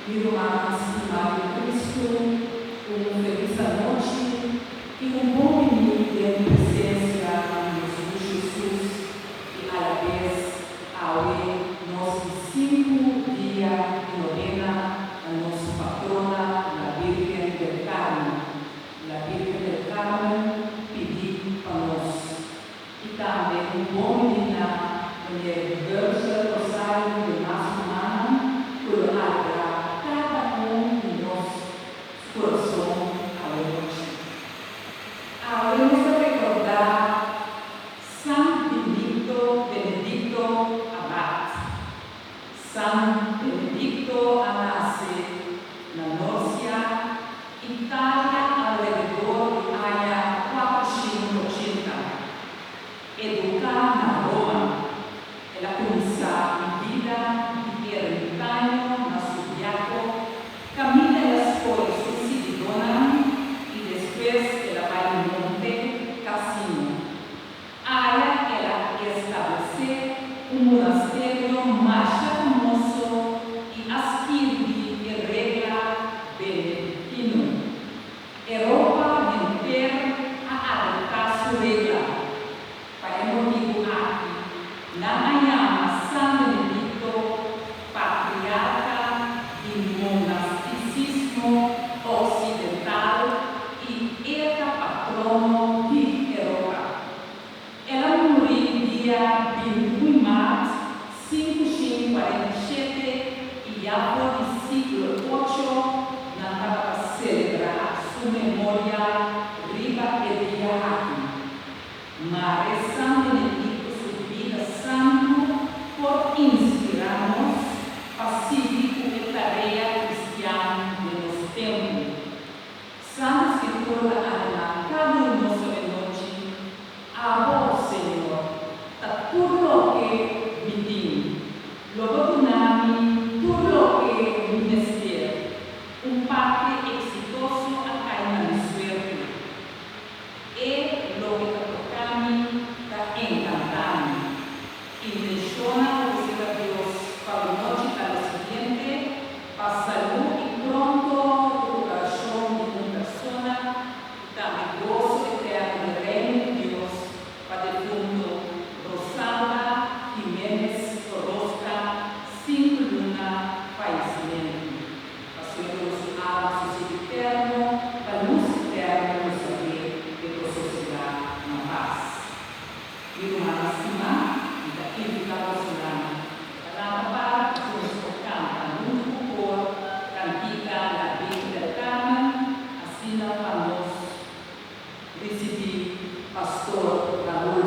Mi rumannan stimá den Kristu, un felis anochi i un bon biní den presensia di nos Dushi Hesus i alabes awe nos di sinku dia di nobena na nos Patrona La Birgen del Carmen. La Birgen del Carmen pidi pa nos. I tambe un bon biní na Meneer Burger Rosario i demas rumannan ku lo alegrá kada un di nos su kurason awe nochi. Awe nos ta rekordá San Benito Benedicto Abad. San Benedicto a nase na Norcia, Italia alrededor di aña 480. Eduká na Roma, el a kuminsá un bida di ermitaño na Subiaco, kaminda el a skohe su siguidónan i despues el a bai Monte Cassino. Aya el a establesé un monasterio masha famoso i a skirbi e Regla Benedictino. Europa henter a adoptá su regla. Pa e motibu aki, nan a yama San Benedicto patriarka di monastisismo oksidental i e ta patrono di Europa. El a muri dia 21 mart 547 i ya for di siglo ocho nan tabata selebrá su memoria riba e dia aki. Mare San Benedicto su bida santu por inspirá nos pa sigui ku e tarea kristian den nos tempu. Santa Scritura ta animá kada un di nos awe nochi, Abo, Señor, ta tur loke mi tin. Lo bo duna mi tur loke mi mester. Un parti eksitoso a kai na mi suerte. E loke ta toká mi ta enkantá mi. Intenshonnan ofresé pa Dios pa bo nochi ta lo siguiente, pa salú i pronto rekuperashon di un persona i tambe goso eterno den Reino di Dios pa defunto Rosalba Jiménez Orozca, sinku luna fayesimentu. Pasobra ku su alma sosiegu eterno, pa lus eterno lo sabé e por sosegá na pas. Mi rumannan stimá, mi ta invitá bosonan pa lanta para pasobra nos por kanta huntu ku kor kantika La Virgen del Carmen, asina pa nos risibí Pastor Raúl.